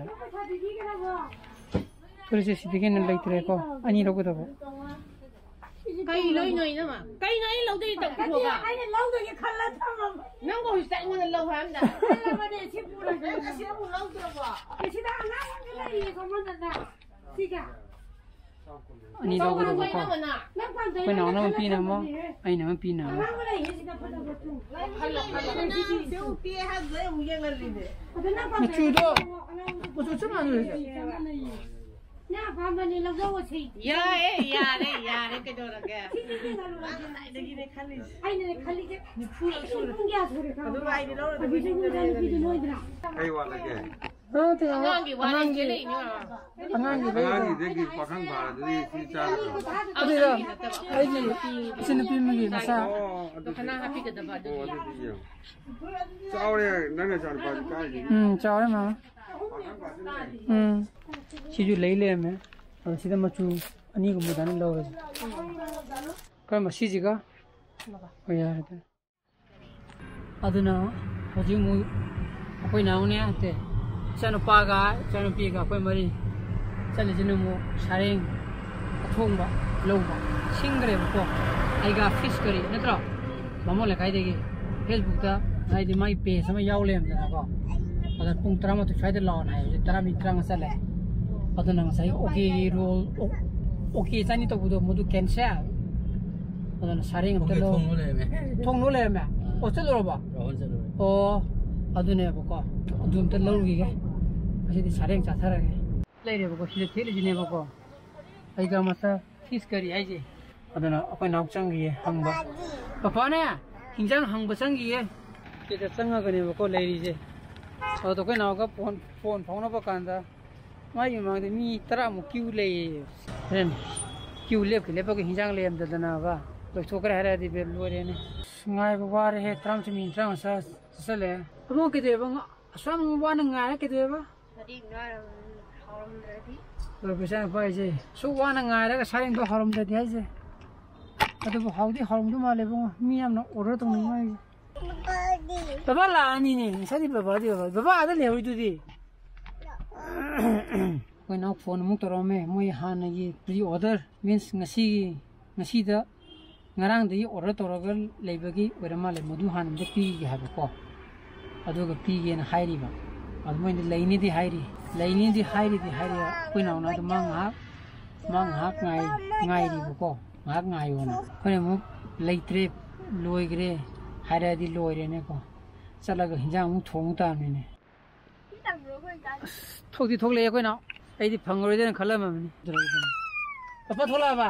ꯐꯨꯔꯤꯠꯁꯦ ꯁꯤꯗꯒꯤ ꯍꯦꯟꯅ ꯂꯩꯇ꯭ꯔꯦꯀꯣ꯫ ꯑꯅꯤ ꯂꯧꯒꯗꯕ꯫ ꯀꯩ ꯂꯩꯅꯣ ꯏꯅꯝꯃ? ꯀꯩꯅꯣ ꯑꯩꯅ ꯂꯧꯗꯣꯏ ꯇꯧꯊꯣꯛꯑꯒ? ꯑꯩꯅ ꯂꯧꯗꯣꯏꯒꯦ ꯈꯜꯂ ꯊꯝꯃꯕ꯫ ꯅꯪꯕꯨ ꯍꯧꯖꯤꯛꯇ ꯑꯩꯉꯣꯟꯗ ꯂꯧ ꯍꯥꯏꯔꯝꯗꯥꯏ? ꯈꯜꯂꯕꯅꯦ, ꯁꯤ ꯄꯨꯔꯒꯦ꯫ ꯅꯪ ꯑꯁꯤ ꯑꯃꯨꯛ ꯂꯧꯗ꯭ꯔꯕꯣ? ꯁꯤꯗ ꯑꯉꯥꯡ ꯑꯃ ꯂꯩꯔꯤꯌꯦ, ꯁꯣꯝꯗꯅꯦ꯫ ꯁꯤꯒ꯫ ꯑꯅꯤ ꯂꯧꯒꯗꯕꯀꯣ꯫ ꯅꯪ ꯄꯥꯝꯖꯩ ꯑꯩꯈꯣꯏ ꯅꯥꯎꯅ ꯑꯃ ꯄꯤꯅ ꯑꯃ, ꯑꯩꯅ ꯑꯃ ꯄꯤꯅ ꯑꯃ꯫ ꯑꯉꯥꯡꯕ ꯂꯩꯌꯦ ꯁꯤꯗ ꯐꯖꯕ ꯇꯨ꯫ ꯈꯜꯂꯣ, ꯈꯜꯂꯣ, ꯈꯜꯂꯣ꯫ ꯁꯤ ꯎꯠꯇꯦ ꯍꯥꯏꯕꯗꯨꯗ ꯑꯩ ꯑꯃꯨꯛ ꯌꯦꯡꯍꯜꯂꯤꯅꯦ꯫ ꯑꯗꯣ ꯅꯪ ꯄꯥꯝꯖꯩ ꯃꯆꯨꯗꯣ, ꯑꯉꯥꯡꯕ ꯃꯆꯨ ꯆꯞ ꯃꯥꯟꯅꯩ꯫ ꯆꯞ ꯃꯥꯟꯅꯩꯌꯦ꯫ ꯅꯪ ꯑꯄꯥꯝꯕꯅꯤ ꯂꯧꯖꯧꯑꯣ ꯁꯤ꯫ ꯌꯥꯏꯌꯦ, ꯌꯥꯔꯦ, ꯌꯥꯔꯦ, ꯀꯩꯗꯧꯔꯒꯦ? ꯁꯤꯗꯤ ꯌꯦꯡꯍꯜꯂꯨꯔꯒꯦ꯫ ꯉꯁꯥꯏꯗꯒꯤꯅꯦ ꯈꯜꯂꯤꯁꯦ꯫ ꯑꯩꯅꯅꯦ ꯈꯜꯂꯤꯁꯦ꯫ ꯅꯤꯐꯨꯔꯛ ꯁꯨꯔꯦ꯫ ꯄꯨꯡ ꯀꯌꯥ ꯁꯨꯔꯦ ꯈꯪꯕ꯭ꯔꯥ? ꯑꯗꯨꯒ ꯑꯩꯗꯤ ꯂꯧꯔꯒ ꯑꯗꯨꯁꯨ ꯅꯨꯄꯤꯗꯨ ꯅꯣꯏꯗ꯭ꯔꯥ? ꯀꯩ ꯋꯥꯠꯂꯒꯦ? ꯅꯠꯇꯦ, ꯑꯉꯥꯡꯒꯤ ꯋꯥꯔꯤ ꯑꯉꯥꯡꯒꯤ, ꯆꯦꯜꯂꯛꯏꯅꯦ꯫ ꯑꯉꯥꯡꯒꯤ ꯂꯩꯔꯦ꯫ ꯑꯉꯥꯡꯒꯤꯗꯒꯤ ꯄꯥꯈꯪ ꯐꯥꯔꯗꯨꯗꯤ ꯁꯤ ꯆꯥꯔꯕ? ꯑꯗꯨꯗ ꯑꯩꯒꯤ ꯏꯆꯟꯅꯨꯄꯤ ꯑꯃꯒꯤ ꯃꯆꯥ꯫ ꯑꯣ, ꯑꯗꯨꯗꯤ, ꯀꯅꯥ ꯍꯥꯞꯄꯤꯒꯗꯕ ꯑꯣ, ꯑꯗꯨꯗꯤ? ꯑꯗꯨꯗꯤ ꯌꯦꯡꯉꯣ꯫ ꯆꯥꯎꯔꯦ, ꯅꯪ ꯅꯆꯥꯅꯨꯄꯥꯗꯤ ꯀꯥꯏꯗꯒꯤ? ꯎꯝ, ꯆꯥꯎꯔꯦ, ꯃꯥꯃ꯫ ꯄꯥꯈꯪ ꯐꯥꯁꯤꯜꯂꯦ꯫ ꯎꯝ꯫ ꯁꯤꯁꯨ ꯂꯩ ꯂꯩꯔꯝꯃꯦ꯫ ꯑꯗꯣ ꯁꯤꯗ ꯃꯆꯨ ꯑꯅꯤꯒꯨꯝꯕꯗꯅꯤ ꯂꯧꯔꯁꯦ꯫ ꯀꯔꯝꯕ, ꯁꯤꯁꯤꯒ? ꯍꯣꯏ, ꯌꯥꯔꯦ ꯑꯗꯨꯅ꯫ ꯑꯗꯨꯅ ꯍꯧꯖꯤꯛ ꯑꯃꯨꯛ ꯑꯩꯈꯣꯏ ꯅꯥꯎꯅꯦ, ꯅꯠꯇꯦ, ꯏꯆꯥꯅꯨꯄꯥꯒ ꯏꯆꯥꯅꯨꯄꯤꯒ ꯑꯩꯈꯣꯏ ꯃꯔꯤ ꯆꯠꯂꯤꯁꯤꯅ ꯑꯃꯨꯛ ꯁꯔꯦꯡ ꯑꯊꯣꯡꯕ ꯂꯧꯕ꯫ ꯁꯤꯡꯈ꯭ꯔꯦꯕꯀꯣ, ꯑꯩꯒ ꯐꯤꯁ ꯀꯔꯤ ꯅꯠꯇ꯭ꯔꯣ, ꯕꯥꯃꯣꯟ ꯂꯩꯀꯥꯏꯗꯒꯤ꯫ ꯐꯦꯁꯕꯨꯛꯇ ꯍꯥꯏꯗꯤ ꯃꯥꯒꯤ ꯄꯦꯖ ꯑꯃ ꯌꯥꯎ ꯂꯩꯔꯝꯗꯅꯀꯣ꯫ ꯑꯗ ꯄꯨꯡ ꯇꯔꯥꯃꯥꯊꯣꯏ ꯁ꯭ꯋꯥꯏꯗ ꯂꯥꯛꯑꯣꯅ ꯍꯥꯏꯕꯁꯦ ꯇꯔꯥꯃꯥꯊꯣꯏ ꯇꯔꯥꯃꯉꯥ ꯆꯠꯂꯦ꯫ ꯑꯗꯨꯅ ꯉꯁꯥꯏ ꯑꯣꯀꯦꯒꯤ ꯔꯣꯜ, ꯑꯣ-, ꯑꯣꯀꯦ ꯆꯅꯤ ꯇꯧꯕꯗꯣ ꯃꯗꯨ ꯀꯦꯟꯁꯦꯜ꯫ ꯑꯗꯨꯅ ꯁꯥꯔꯦꯡ ꯑꯝꯇ ꯑꯣꯀꯦ, ꯂꯧ-, ꯊꯣꯡ ꯂꯣꯜ ꯂꯩꯔꯝꯃꯦ꯫ ꯊꯣꯡ ꯂꯣꯜ ꯂꯩꯔꯝꯃꯦ? ꯑꯥ꯫ ꯑꯣ, ꯆꯠꯂꯨꯔꯕ? ꯔꯥꯍꯨꯜ ꯆꯠꯂꯨꯔꯦ꯫ ꯑꯣ, ꯑꯗꯨꯅꯦꯕꯀꯣ꯫ ꯑꯗꯨ ꯑꯝꯇ ꯂꯧꯔꯨꯈꯤꯒꯦ꯫ ꯉꯁꯤꯗꯤ ꯁꯥꯔꯦꯡ ꯆꯥꯊꯔꯒꯦ꯫ ꯂꯩꯔꯦꯕꯀꯣ, ꯁꯤꯗ ꯊꯦꯠꯂꯤꯁꯤꯅꯦꯕꯀꯣ꯫ ꯑꯩꯒ ꯃꯆꯥ ꯐꯤꯁ ꯀꯔꯤ ꯍꯥꯏꯁꯦ? ꯑꯗꯨꯅ ꯑꯩꯈꯣꯏ ꯅꯥꯎ ꯆꯪꯈꯤꯌꯦ ꯍꯪꯕ꯫ ꯄꯄꯥꯅꯦ, ꯍꯤꯟꯖꯥꯡ ꯍꯪꯕ ꯆꯪꯈꯤꯌꯦ꯫ ꯁꯤꯗ ꯆꯪꯉꯒꯅꯦꯕꯀꯣ ꯂꯩꯔꯤꯁꯦ꯫ ꯑꯗꯨꯗ ꯑꯩꯈꯣꯏ ꯅꯥꯎꯒ ꯐꯣꯟ ꯐꯣꯟ ꯐꯥꯎꯅꯕ ꯀꯥꯟꯗ ꯃꯥꯒꯤ ꯃꯃꯥꯡꯗ ꯃꯤ ꯇꯔꯥꯃꯨꯛ ꯀ꯭ꯌꯨ ꯂꯩꯌꯦ꯫ ꯍꯣꯔꯦꯟ ꯀ꯭ꯌꯨ ꯂꯦꯞꯀ ꯂꯦꯞꯄꯒ ꯍꯤꯟꯖꯥꯡ ꯂꯩꯔꯝꯗꯗꯅꯕ ꯂꯣꯏꯊꯣꯛꯈ꯭ꯔꯦ ꯍꯥꯏꯔꯛꯑꯗꯤ ꯕꯦ ꯂꯣꯏꯔꯦꯅꯦ꯫ ꯑꯁ, ꯉꯥꯏꯕ ꯋꯥꯔꯦꯍꯦ, ꯇꯔꯥꯃꯥꯊꯣꯏ ꯃꯤꯅꯤꯠ ꯇꯔꯥꯃꯉꯥ ꯆꯠ-, ꯆꯠꯁꯜꯂꯛꯑꯦ꯫ ꯑꯕꯨꯡꯉꯣ ꯀꯩꯗꯧꯋꯦꯕ? ꯉ-, ꯑꯁꯨꯛ ꯌꯥꯝ ꯋꯥꯅ ꯉꯥꯏꯔ ꯀꯩꯗꯧꯋꯦꯕ? ꯁꯥꯔꯦꯡ ꯉꯥꯏꯔ ꯍꯥꯎꯔꯝꯗ꯭ꯔꯗꯤ? ꯂꯣꯏ ꯄꯩꯁꯥ ꯌꯥꯝ ꯄꯥꯏꯁꯦ꯫ ꯑꯁꯨꯛ ꯋꯥꯅ ꯉꯥꯏꯔꯒ ꯁꯥꯔꯦꯡꯗꯣ ꯍꯥꯎꯔꯝꯗ꯭ꯔꯗꯤ ꯍꯥꯏꯁꯦ꯫ ꯑꯗꯨꯕꯨ ꯍꯥꯎꯗꯤ ꯍꯥꯎꯔꯝꯗꯧ ꯃꯥꯜꯂꯦ ꯏꯕꯨꯡꯉꯣ꯫ ꯃꯤ ꯌꯥꯝꯅ order ꯇꯧꯅꯤꯡꯕ ꯍꯥꯏꯁꯦ꯫ ꯕꯕꯥꯗꯤ? ꯕꯕꯥ ꯂꯥꯛꯑꯅꯤꯅꯦ꯫ ꯉꯁꯥꯏꯗꯤ ꯕꯕꯥꯗꯤ ꯕꯕꯥ, ꯕꯕꯥ ꯑꯥꯗ ꯂꯩꯍꯧꯔꯤꯗꯨꯗꯤ꯫ ꯑꯩꯈꯣꯏ ꯅꯥꯎ ꯐꯣꯟ ꯑꯃꯨꯛ ꯇꯧꯔꯛꯑꯝꯃꯦ꯫ ꯃꯣꯏ ꯍꯥꯟꯅꯒꯤ pre order, means ꯉꯁꯤꯒꯤ, ꯉꯁꯤꯗ, ꯉꯔꯥꯡꯗꯒꯤ order ꯇꯧꯔꯒ ꯂꯩꯕꯒꯤ ꯑꯣꯏꯔ ꯃꯥꯜꯂꯦ꯫ ꯃꯗꯨ ꯍꯥꯟꯅ ꯑꯝꯇ ꯄꯤꯒꯦ ꯍꯥꯏꯕꯀꯣ꯫ ꯑꯗꯨꯒ ꯄꯤꯒꯦꯅ ꯍꯥꯏꯔꯤꯕ꯫ ꯑꯗꯨ ꯃꯣꯏꯅ ꯂꯩꯅꯤꯗꯤ ꯍꯥꯏꯔꯤ, ꯂꯩꯅꯤꯗꯤ ꯍꯥꯏꯔꯤꯗꯤ ꯍꯥꯏꯔꯤ꯫ ꯑꯩꯈꯣꯏ ꯅꯥꯎꯅ ꯑꯗꯨ ꯃꯥ ꯉꯥꯏꯍꯥꯛ, ꯃꯥ ꯉꯥꯏꯍꯥꯛ ꯉꯥꯏ-, ꯉꯥꯏꯔꯤꯕꯀꯣ꯫ ꯉꯥꯏꯍꯥꯛ ꯉꯥꯏꯌꯣꯅ꯫ ꯑꯩꯈꯣꯏꯅ ꯑꯃꯨꯛ ꯂꯩꯇ꯭ꯔꯦ, ꯂꯣꯏꯈ꯭ꯔꯦ ꯍꯥꯏꯔꯛꯑꯗꯤ ꯂꯣꯏꯔꯦꯅꯦꯀꯣ꯫ ꯆꯠꯂꯒ ꯍꯤꯟꯖꯥꯡ ꯑꯃꯨꯛ ꯊꯣꯡ ꯇꯥꯕꯅꯤꯅꯦ꯫ ꯑꯁ, ꯊꯣꯛꯇꯤ ꯊꯣꯛꯂꯛꯑꯦ ꯑꯩꯈꯣꯏꯅ꯫ ꯑꯩꯗꯤ ꯐꯪꯉꯔꯣꯏꯗꯅ ꯈꯜꯂꯝꯃꯕꯅꯤ꯫ ꯄꯄꯥ ꯊꯣꯛꯂꯛꯑꯕ?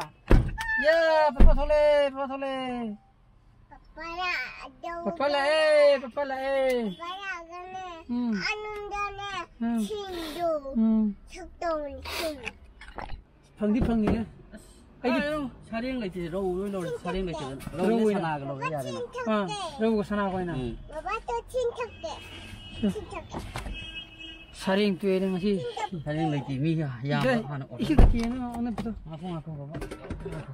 ꯌꯥ, ꯄꯄꯥ ꯊꯣꯛꯂꯛꯑꯦ, ꯄꯄꯥ ꯊꯣꯛꯂꯛꯑꯦ꯫ ꯄꯄꯥ ꯂꯥꯛꯑꯦ, ꯄꯄꯥ ꯂꯥꯛꯑꯦ꯫ ꯄꯄꯥ ꯂꯥꯛꯑꯒꯅꯦ, ꯎꯝ꯫ ꯑꯅꯨꯟꯗꯅꯦ, ꯎꯝ꯫ ꯁꯤꯡꯗꯣ, ꯎꯝ꯫ ꯁꯛꯇꯧꯕꯅꯤ, ꯁꯤꯡ꯫ ꯐꯪꯗꯤ ꯐꯪꯉꯤꯍꯦ꯫ ꯑꯁ, ꯑꯩꯗꯤ ꯀꯥꯏꯗꯩꯅꯣ? ꯁꯥꯔꯦꯡ ꯂꯩꯇꯦ, ꯔꯧ ꯂꯣꯏ ꯂꯧꯔꯦ꯫ ꯁꯥꯔꯦꯡ ꯂꯩꯇꯦꯗꯅ꯫ ꯔꯧꯅꯦ, ꯔꯧ ꯑꯣꯏꯅ꯫ ꯁꯅꯥꯒ ꯂꯧꯔꯦ, ꯌꯥꯔꯦꯅ꯫ ꯑꯥ, ꯔꯧꯒ ꯁꯅꯥꯒ ꯑꯣꯏꯅ꯫ ꯎꯝ꯫ ꯕꯕꯥ, ꯇꯣ ꯆꯤꯡ ꯊꯛꯀꯦ꯫ ꯎꯝ꯫ ꯆꯤꯡ ꯊꯛꯀꯦ꯫ ꯁꯥꯔꯦꯡ ꯇꯣꯛꯑꯦꯅꯦ ꯉꯁꯤ꯫ ꯁꯥꯔꯦꯡ ꯂꯩꯇꯦ, ꯃꯤ ꯌꯥꯝꯕ ꯏꯗ-, ꯍꯥꯟꯅ order꯫ ꯏꯁꯤꯡ ꯊꯛꯀꯦꯅ ꯑꯣꯟꯅꯕꯗꯣ꯫ ꯉꯥꯏꯈꯣ, ꯉꯥꯏꯈꯣ, ꯕꯕꯥ꯫ ꯉꯥꯏꯈꯣ꯫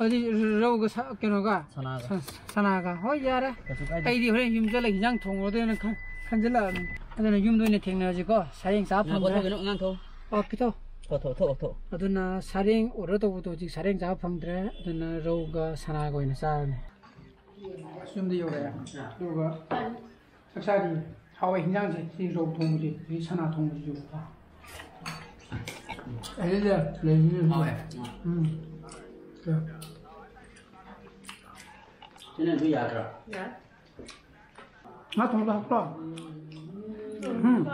ꯑꯗꯨꯗꯤ ꯔꯧꯒ ꯁꯥ-, ꯀꯩꯅꯣꯒ? ꯁꯅꯥꯒ꯫ ꯁ-, ꯁꯅꯥꯒ꯫ ꯍꯣꯏ, ꯌꯥꯔꯦ꯫ ꯀꯩꯁꯨ ꯀꯥꯏꯗꯦ꯫ ꯑꯩꯗꯤ ꯍꯣꯔꯦꯟ ꯌꯨꯝ ꯆꯠꯂꯒ ꯍꯤꯟꯖꯥꯡ ꯊꯣꯡꯉꯨꯔꯗꯣꯏꯅ ꯈꯟ-, ꯈꯟꯖꯜꯂꯛꯑꯕꯅꯤ꯫ ꯑꯗꯨꯅ ꯌꯨꯝꯗ ꯑꯣꯏꯅ ꯊꯦꯡꯅꯔꯁꯤꯀꯣ꯫ ꯁꯥꯔꯦꯡ ꯆꯥꯕ ꯉꯥꯏꯈꯣ, ꯐꯪꯗ꯭ꯔꯦ꯫ ꯊꯣꯛꯈꯤꯅꯨ, ꯑꯉꯥꯡ ꯊꯣꯛꯎ꯫ ꯑꯣ, ꯄꯤꯊꯣꯛ꯫ ꯊꯣꯛ, ꯊꯣꯛ, ꯊꯣꯛ, ꯊꯣꯛ꯫ ꯑꯗꯨꯅ ꯁꯥꯔꯦꯡ order ꯇꯧꯕꯗꯣ ꯍꯧꯖꯤꯛ ꯁꯥꯔꯦꯡ ꯆꯥꯕ ꯐꯪꯗ꯭ꯔꯦ꯫ ꯑꯗꯨꯅ ꯔꯧꯒ ꯁꯅꯥꯒ ꯑꯣꯏꯅ ꯆꯥꯔꯅꯤ꯫ ꯌꯨꯝꯗ ꯌꯧꯔꯛꯑꯦ꯫ ꯑꯗꯨꯒ ꯆꯥꯛ ꯆꯥꯔꯤ꯫ ꯍꯥꯎꯋꯦ ꯍꯤꯟꯖꯥꯡꯁꯦ꯫ ꯁꯤ ꯔꯧ ꯊꯣꯡꯕꯁꯦ, ꯁꯤ ꯁꯅꯥ ꯊꯣꯡꯕꯁꯤꯁꯨ꯫ ꯑꯩꯗꯤ ꯂꯩ-, ꯂꯩꯕꯅꯤꯅ ꯍꯥꯎꯋꯦ꯫ ꯎꯝ꯫ ꯁꯤꯅꯁꯨ ꯌꯥꯗ꯭ꯔꯣ? ꯌꯥꯏ꯫ ꯉꯥ ꯊꯣꯡꯕ ꯍꯥꯞꯄ꯭ꯔꯣ? ꯎꯝ꯫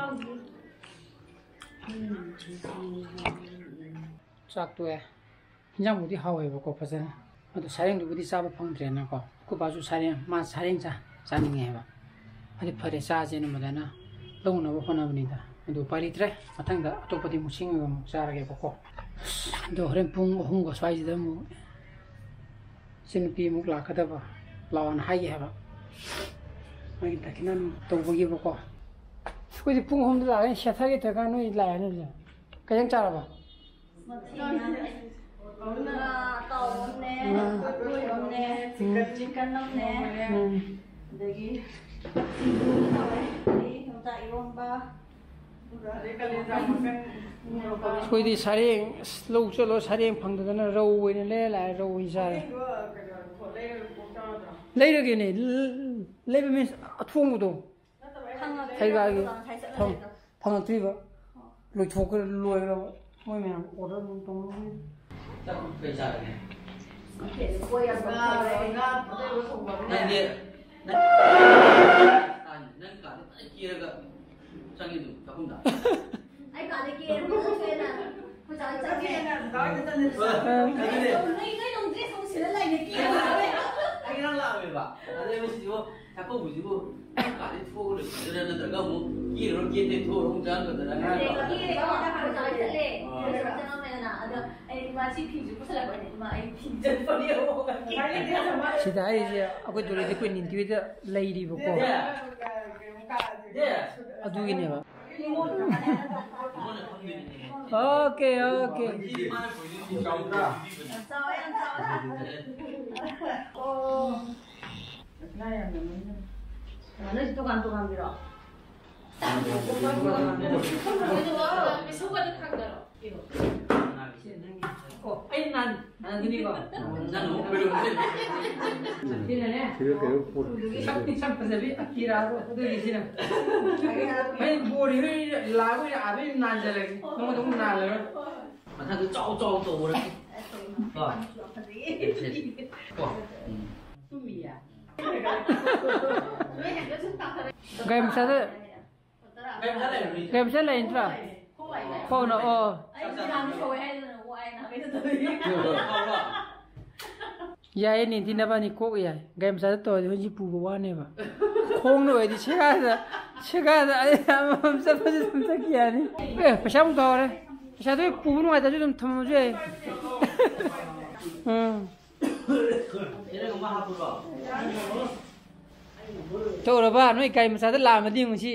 ꯆꯥꯛ ꯇꯣꯛꯑꯦ꯫ ꯍꯤꯟꯖꯥꯡꯕꯨꯗꯤ ꯍꯥꯎꯋꯦꯕꯀꯣ ꯐꯖꯅ꯫ ꯑꯗꯣ ꯁꯥꯔꯦꯡꯗꯨꯕꯨꯗꯤ ꯆꯥꯕ ꯐꯪꯗ꯭ꯔꯦꯅꯀꯣ꯫ ꯑꯩꯈꯣꯏ ꯕꯥꯁꯨ ꯁꯥꯔꯦꯡ, ꯃꯥ ꯁꯥꯔꯦꯡ ꯆꯥ-, ꯆꯥꯅꯤꯡꯉꯦ ꯍꯥꯏꯕ꯫ ꯑꯗꯨ ꯐꯔꯦ, ꯆꯥꯁꯦꯅ ꯃꯗꯥꯏꯅ ꯂꯧꯅꯕ ꯍꯣꯠꯅꯕꯅꯤꯗ꯫ ꯑꯗꯨ ꯎꯄꯥꯏ ꯂꯩꯇ꯭ꯔꯦ꯫ ꯃꯊꯪꯗ ꯑꯇꯣꯞꯄꯗꯤ ꯑꯃꯨꯛ ꯁꯤꯡꯉꯒ ꯑꯃꯨꯛ ꯆꯥꯔꯒꯦꯕꯀꯣ꯫ ꯑꯁ, ꯑꯗꯣ ꯍꯣꯔꯦꯟ ꯄꯨꯡ ꯑꯍꯨꯝꯒ ꯁ꯭ꯋꯥꯏꯁꯤꯗ ꯑꯃꯨꯛ ꯏꯆꯟꯅꯨꯄꯤ ꯑꯃꯨꯛ ꯂꯥꯛꯀꯗꯕ, ꯂꯥꯛꯑꯣꯅ ꯍꯥꯏꯒꯦ ꯍꯥꯏꯕ꯫ ꯃꯥꯒꯤ ꯗꯈꯤꯅꯥ ꯇꯧꯕꯒꯤꯕꯀꯣ꯫ ꯑꯩꯈꯣꯏꯗꯤ ꯄꯨꯡ ꯑꯍꯨꯝꯗ ꯂꯥꯛꯑꯒ ꯁꯦꯠꯊꯒꯦ ꯇꯧꯔꯀꯥꯟꯗ ꯅꯣꯏ ꯂꯥꯛꯑꯦ ꯅꯣꯏꯁꯦ꯫ ꯀꯩ ꯏꯟꯖꯥꯡ ꯆꯥꯔꯕ? ꯉꯥ ꯑꯇꯥꯎꯕ ꯑꯃꯅꯦ, ꯎꯝ꯫ ꯑꯇꯣꯏꯕ ꯑꯃꯅꯦ, ꯎꯝ꯫ ꯆꯤꯛꯀꯟ ꯑꯃꯅꯦ, ꯎꯝ꯫ ꯑꯗꯒꯤ ꯁꯤꯡꯖꯨ ꯑꯃ ꯇꯧꯔꯦ, ꯑꯗꯒꯤ ꯌꯣꯡꯆꯥꯛ ꯏꯔꯣꯝꯕ꯫ ꯑꯩꯈꯣꯏꯗꯤ ꯁꯔꯦꯡ, ꯑꯁ, ꯂꯧ ꯆꯠꯂꯣ, ꯁꯔꯦꯡ ꯐꯪꯗꯗꯅ ꯔꯧ ꯑꯣꯏꯅ ꯂꯩꯔ ꯂꯥꯛꯑꯦ, ꯔꯧ ꯑꯣꯏꯅ ꯆꯥꯔꯦ꯫ ꯂꯩꯔꯒꯦꯅꯦ, ꯂ-, ꯂꯩꯕ means ꯑꯊꯣꯡꯕꯗꯣ꯫ ꯐꯪꯉꯛꯇ꯭ꯔꯤꯕ ꯀꯩꯀꯥꯒꯤ ꯑꯗꯨꯒ ꯉꯁꯥꯏ ꯆꯠꯂ ꯐꯪ-, ꯂꯩꯕ꯫ ꯐꯪꯉꯛꯇ꯭ꯔꯤꯕ꯫ ꯑꯣ꯫ ꯂꯣꯏꯊꯣꯛꯈ꯭ꯔꯦ, ꯂꯣꯏꯈ꯭ꯔꯕ꯫ ꯃꯣꯏ ꯃꯌꯥꯝ order ꯑꯗꯨꯝ ꯇꯧꯅꯕꯅꯤ꯫ ꯆꯥꯛ ꯀꯩ ꯆꯥꯔꯒꯦ? ꯀꯣꯏ ꯌꯥꯝ ꯉꯥ, ꯇꯧꯊꯣꯛꯈ꯭ꯔꯦ꯫ ꯉꯥ ꯑꯇꯩꯕ ꯊꯣꯡꯕ ꯑꯃꯅꯦ꯫ ꯅꯪꯗꯤ, ꯅꯪ, ꯅꯪ ꯀꯥꯗ ꯐꯖꯅ ꯀꯦꯔꯒ ꯆꯪꯉꯤꯗꯨ ꯆꯥꯛꯈꯨꯝꯗ꯫ ꯑꯩ ꯀꯥꯗ ꯀꯦꯔꯒ ꯆꯪꯉꯦꯅ꯫ ꯑꯩꯈꯣꯏ ꯆꯥꯛ ꯆꯪꯉꯦ꯫ ꯆꯪꯉꯦꯅ, ꯆꯥꯛ ꯆꯪꯉꯦ꯫ ꯑ, ꯑꯗꯨꯅꯦ꯫ ꯅꯣꯏ, ꯅꯣꯏ ꯅꯣꯡꯗ꯭ꯔꯦꯁ ꯑꯃꯨꯛ ꯁꯤꯜꯂ ꯂꯩꯅꯦ, ꯀꯦꯔꯒ꯫ ꯑꯩ ꯉꯔꯥꯡ ꯂꯥꯛꯑꯝꯃꯦꯕ꯫ ꯑꯗꯩ ꯃꯁꯤꯁꯤꯕꯨ ꯆꯥꯛꯀꯧꯕꯁꯤꯕꯨ ꯀꯥꯗꯩ ꯊꯣꯛꯑꯒ ꯂꯩꯁꯤꯗꯅ ꯅꯠꯇ꯭ꯔꯒ ꯑꯃꯨꯛ ꯀꯦꯔꯨꯔ ꯀꯦꯗꯩ ꯊꯣꯛꯑꯒ ꯑꯃꯨꯛ ꯆꯪꯉꯛꯀꯗ꯭ꯔꯥ ꯍꯥꯏꯔꯒ꯫ ꯀꯦꯔꯒ ꯆꯠꯂꯦ꯫ ꯑꯥ꯫ ꯀꯦꯔꯒ ꯆꯪꯉꯝꯃꯦꯗꯅ꯫ ꯑꯗꯣ ꯑꯩ ꯏꯃꯥ ꯁꯤ ꯐꯤꯁꯨ ꯄꯨꯁꯜꯂꯛꯄꯅꯦ꯫ ꯏꯃꯥ ꯑꯩ ꯐꯤ ꯆꯠꯄꯅꯦ ꯑꯃꯨꯛ ꯀꯦꯔꯒ꯫ ꯁꯤꯗ ꯍꯥꯏꯔꯤꯁꯦ ꯑꯩꯈꯣꯏ ꯗꯣꯂꯤꯗꯤ ꯑꯩꯈꯣꯏ ꯅꯤꯟꯇꯤꯗ ꯂꯩꯔꯤꯕꯀꯣ꯫ ꯗꯦ꯫ ꯗꯦ꯫ ꯑꯗꯨꯒꯤꯅꯦꯕ꯫ ꯏꯃꯣꯟꯅ ꯈꯪꯗꯣꯏꯅꯦ꯫ Okay, okay. ꯃꯥꯅ ꯄꯨꯔꯤꯗꯨꯗꯤ ꯆꯥꯎꯗ꯭ꯔꯥ? ꯌꯥꯝ ꯆꯥꯎꯋꯦ, ꯌꯥꯝ ꯆꯥꯎꯋꯦ꯫ ꯑꯣ꯫ ꯅꯣꯏꯁꯨ ꯇꯣꯉꯥꯟ ꯇꯣꯉꯥꯟꯒꯤꯔꯣ? ꯃꯤꯁꯧꯒꯗ ꯊꯥꯡꯗꯔꯣ? ꯑꯣ, ꯑꯩ ꯅꯍꯥꯟ ꯅꯍꯥꯟꯗꯨꯅꯤꯀꯣ꯫ ꯅꯪ ꯑꯃꯨꯛ ꯀꯣꯏꯔꯨꯕꯁꯦ꯫ ꯁꯤꯅꯅꯦ꯫ ꯁꯤꯗ ꯀꯩꯅꯣ ꯄꯣꯠ ꯁꯛꯇꯤ ꯁꯛ ꯐꯖꯕꯤ ꯑꯀꯤꯔꯥꯗꯣ ꯑꯗꯨꯒꯤ ꯁꯤꯅ꯫ ꯑꯩ ꯕꯣꯔꯤ ꯍꯣꯏ ꯂꯥꯛꯑꯒ ꯑꯥꯗ ꯑꯣꯏꯅ ꯅꯥꯟꯖꯔꯒꯦ꯫ ꯅꯉꯣꯟꯗ ꯑꯃꯨꯛ ꯅꯥꯜꯂꯔꯣꯏ꯫ ꯃꯊꯛꯇ ꯆꯥꯎ ꯆꯥꯎ ꯇꯧꯕ꯭ꯔꯥ? ꯀꯣ꯫ ꯀꯣ꯫ ꯎꯝ꯫ ꯆꯨꯝꯃꯤꯌꯦ꯫ ꯒꯥꯔꯤ ꯃꯆꯥꯗ, ꯒꯥꯔꯤ ꯃꯆꯥ ꯂꯩꯇ꯭ꯔꯥ? ꯈꯣꯡꯅ, ꯑꯣ꯫ ꯌꯥꯏꯌꯦ, ꯅꯦꯟꯊꯤ ꯅꯕꯥꯅꯤ ꯀꯣꯛ ꯌꯥꯏ꯫ ꯒꯥꯔꯤ ꯃꯆꯥꯗ ꯇꯧꯔꯗꯤ ꯍꯧꯖꯤꯛ ꯄꯨꯕ ꯋꯥꯅꯦꯕ꯫ ꯈꯣꯡꯅ ꯑꯣꯏꯔꯗꯤ ꯁꯦꯒꯥꯗ, ꯁꯦꯒꯥꯗ ꯑꯩ ꯑꯃꯃꯝ ꯆꯠꯄꯁꯨ ꯑꯗꯨꯝ ꯆꯠꯈꯤ ꯌꯥꯅꯤ꯫ ꯑꯦ, ꯄꯩꯁꯥ ꯑꯃꯨꯛ ꯇꯧꯔꯦ꯫ ꯄꯩꯁꯥꯗꯨ ꯄꯨꯕ ꯅꯨꯡꯉꯥꯏꯇ꯭ꯔꯁꯨ ꯑꯗꯨꯝ ꯊꯝꯃꯝꯃꯁꯨ ꯌꯥꯏ꯫ ꯎꯝ꯫ ꯇꯧꯔꯕ ꯅꯣꯏ ꯒꯥꯔꯤ ꯃꯆꯥꯗ ꯂꯥꯛꯑꯝꯃꯗꯤ ꯌꯦꯡꯉꯨꯁꯤ꯫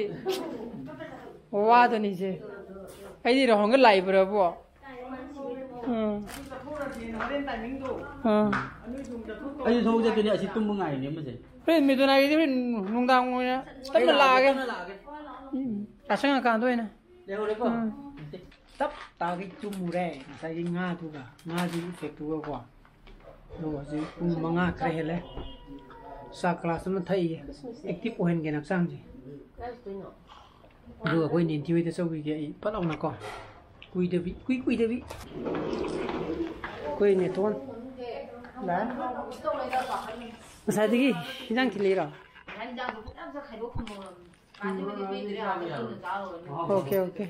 ꯋꯥꯗꯨꯅꯤꯁꯦ꯫ ꯑꯩꯗꯤ ꯔꯍꯣꯡꯒ ꯂꯥꯛꯏꯕ꯭ꯔꯥꯕꯣ? ꯎꯝ꯫ ꯎꯝ꯫ ꯑꯩꯁꯨ ꯊꯕꯛ ꯆꯠꯀꯅꯤ, ꯑꯁꯤ ꯇꯨꯝꯕ ꯉꯥꯏꯔꯤꯅꯦ ꯑꯃꯁꯦ꯫ ꯍꯣꯔꯦꯟ ꯃꯤꯗꯨꯅꯥꯒꯤꯗꯤ ꯍꯣꯔꯦꯟ ꯅꯨꯡꯗꯥꯡ ꯑꯣꯏꯅ ꯇꯞꯅ ꯂꯥꯛꯑꯒꯦ꯫ ꯇꯞꯅ ꯂꯥꯛꯑꯒꯦ꯫ ꯎꯝ꯫ ꯇꯥꯁꯪꯉꯀꯥꯟꯗ ꯑꯣꯏꯅ꯫ ꯂꯩꯍꯧꯔꯦꯀꯣ? ꯎꯝ꯫ ꯇꯞ ꯇꯥꯒꯩ ꯇꯨꯝꯃꯨꯔꯦ ꯉꯁꯥꯏꯒꯤ ꯉꯥꯗꯨꯒ, ꯉꯥꯗꯨꯒꯤ effectꯇꯨꯒꯀꯣ꯫ ꯑꯗꯨꯒ ꯍꯧꯖꯤꯛ ꯄꯨꯡ ꯃꯉꯥ ꯈꯔ ꯍꯦꯜꯂꯦ꯫ ꯆꯥ ꯒ꯭ꯂꯥꯁ ꯑꯃ ꯊꯛꯏꯌꯦ꯫ Active ꯑꯣꯏꯍꯟꯒꯦꯅ ꯍꯛꯆꯥꯡꯁꯦ꯫ ꯑꯗꯨꯒ ꯑꯩꯈꯣꯏ ꯅꯦꯟꯊꯤ ꯍꯣꯏꯗ ꯆꯧꯈꯤꯒꯦ ꯑꯩ ꯐꯠ ꯂꯥꯎꯅꯀꯣ꯫ ꯀꯨꯏꯗꯕꯤ, ꯀꯨꯏ ꯀꯨꯏꯗꯕꯤ꯫ ꯑꯩꯈꯣꯏ ꯅꯦꯇꯣꯟ ꯂꯥꯛꯑꯦ꯫ ꯉꯁꯥꯏꯗꯒꯤ ꯍꯤꯟꯖꯥꯡ ꯊꯤꯜꯂꯛꯏꯔꯣ? Okay, okay.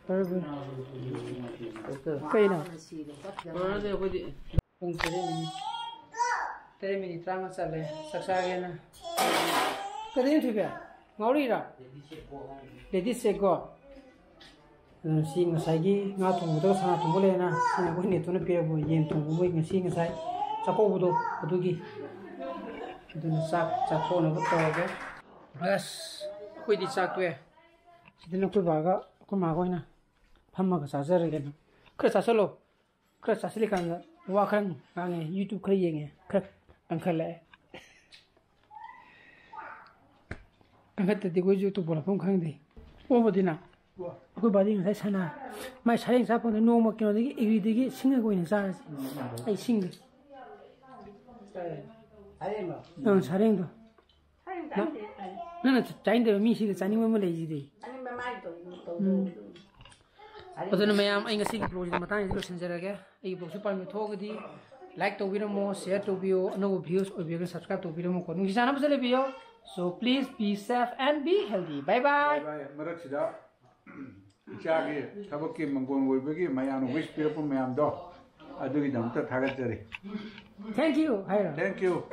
ꯐꯔꯦ, ꯐꯔꯦ꯫ ꯀꯩꯅꯣ? ꯄꯨꯡ ꯇꯔꯦꯠ ꯃꯤꯅꯤꯠ, ꯇꯔꯦꯠ ꯃꯤꯅꯤꯠ ꯇꯔꯥꯃꯉꯥ ꯆꯠꯂꯦ꯫ ꯆꯥꯛ ꯆꯥꯒꯦꯅ꯫ ꯀꯔꯤꯅꯣ ꯊꯣꯏꯕꯤ? ꯉꯥꯎꯔꯤꯔꯥ? Ladies Secco꯫ ꯑꯗꯨꯅ ꯁꯤ ꯉꯁꯥꯏꯒꯤ ꯉꯥ ꯊꯣꯡꯕꯗꯒ ꯁꯅꯥ ꯊꯣꯡꯕ ꯂꯩꯌꯦꯅ, ꯁꯤꯅ ꯑꯩꯈꯣꯏ ꯅꯦꯇꯣꯟꯅ ꯄꯤꯔꯛꯄ ꯌꯦꯟ ꯊꯣꯡꯕ, ꯃꯣꯏ ꯉꯁꯤ ꯉꯁꯥꯏ ꯆꯥꯛꯀꯧꯕꯗꯣ ꯑꯗꯨꯒꯤ꯫ ꯑꯗꯨꯅ ꯆꯥꯛ ꯆꯥꯊꯣꯛꯅꯕ ꯇꯧꯔꯒꯦ꯫ ꯑꯁ, ꯑꯩꯈꯣꯏꯗꯤ ꯆꯥꯛ ꯇꯣꯛꯑꯦ꯫ ꯁꯤꯗꯅ ꯑꯩꯈꯣꯏ ꯕꯥꯒ ꯑꯩꯈꯣꯏ ꯃꯥꯒ ꯑꯣꯏꯅ ꯐꯝꯃꯒ ꯆꯥꯖꯔꯒꯦ꯫ ꯈꯔ ꯆꯥꯁꯤꯜꯂꯣ꯫ ꯈꯔ ꯆꯥꯁꯤꯜꯂꯤꯀꯥꯟꯗ ꯋꯥ ꯈꯔ ꯉꯥꯡꯉꯦ, YouTube ꯈꯔ ꯌꯦꯡꯉꯦ, ꯈꯔ ꯀꯟꯈꯠꯂꯛꯑꯦ꯫ ꯀꯟꯈꯠꯇꯗꯤ ꯑꯩꯈꯣꯏꯁꯨ ꯇꯧꯐꯝ ꯂꯥꯛꯐꯝ ꯈꯪꯗꯦ꯫ ꯑꯣꯕꯗꯤꯅ ꯑꯩꯈꯣꯏ ꯕꯥꯗꯤ ꯉꯁꯥꯏ ꯁꯅꯥ, ꯃꯥꯏ ꯁꯔꯦꯡ ꯆꯥ ꯐꯪꯗꯦ, ꯅꯣꯡꯃ ꯀꯩꯅꯣꯗꯒꯤ ꯑꯦꯒ꯭ꯔꯤꯗꯒꯤ ꯁꯤꯡꯉꯒ ꯑꯣꯏꯅ ꯆꯥꯔꯁꯤ꯫ ꯑꯩ ꯁꯤꯡꯗꯦ꯫ ꯑꯪ, ꯁꯔꯦꯡꯗꯣ꯫ ꯅꯪꯅ ꯆꯥꯅꯤꯡꯗꯕ ꯃꯤꯁꯤꯗ ꯆꯥꯅꯤꯡꯕ ꯑꯃ ꯂꯩꯁꯤꯗꯤ꯫ ꯆꯥꯅꯤꯡꯕ ꯃꯥꯏ ꯇꯧ-, ꯇꯧ-, ꯎꯝ꯫ ꯑꯗꯨꯅ ꯃꯌꯥꯝ, ꯑꯩ ꯉꯁꯤꯒꯤ vlogꯁꯤꯗꯤ ꯃꯇꯥꯡꯁꯤꯗ ꯂꯣꯏꯁꯤꯟꯖꯔꯒꯦ꯫ ꯑꯩꯒꯤ vlogꯁꯤ ꯄꯥꯝꯕꯤꯕ ꯊꯣꯛꯑꯒꯗꯤ like ꯇꯧꯕꯤꯔꯝꯃꯣ, share ꯇꯧꯕꯤꯌꯣ, ꯑꯅꯧꯕ viewers ꯑꯣꯏꯕꯤꯔꯒꯅ subscribe ꯇꯧꯕꯤꯔꯝꯃꯣꯀꯣ꯫ ꯅꯨꯡꯁꯤ ꯆꯥꯟꯅꯕꯁꯦ ꯂꯩꯕꯤꯌꯣ꯫ So please be safe and be healthy. Bye bye. Bye bye. ꯃꯔꯛꯁꯤꯗ ꯏꯆꯥꯒꯤ ꯊꯕꯛꯀꯤ ꯃꯪꯒꯣꯜ ꯑꯣꯏꯕꯒꯤ ꯃꯌꯥꯝꯅ wish ꯄꯤꯔꯛꯄ ꯃꯌꯥꯝꯗꯣ ꯑꯗꯨꯒꯤꯗꯃꯛꯇ ꯊꯥꯒꯠꯆꯔꯤ꯫ Thank you ꯍꯥꯏꯔꯣ꯫ Thank you.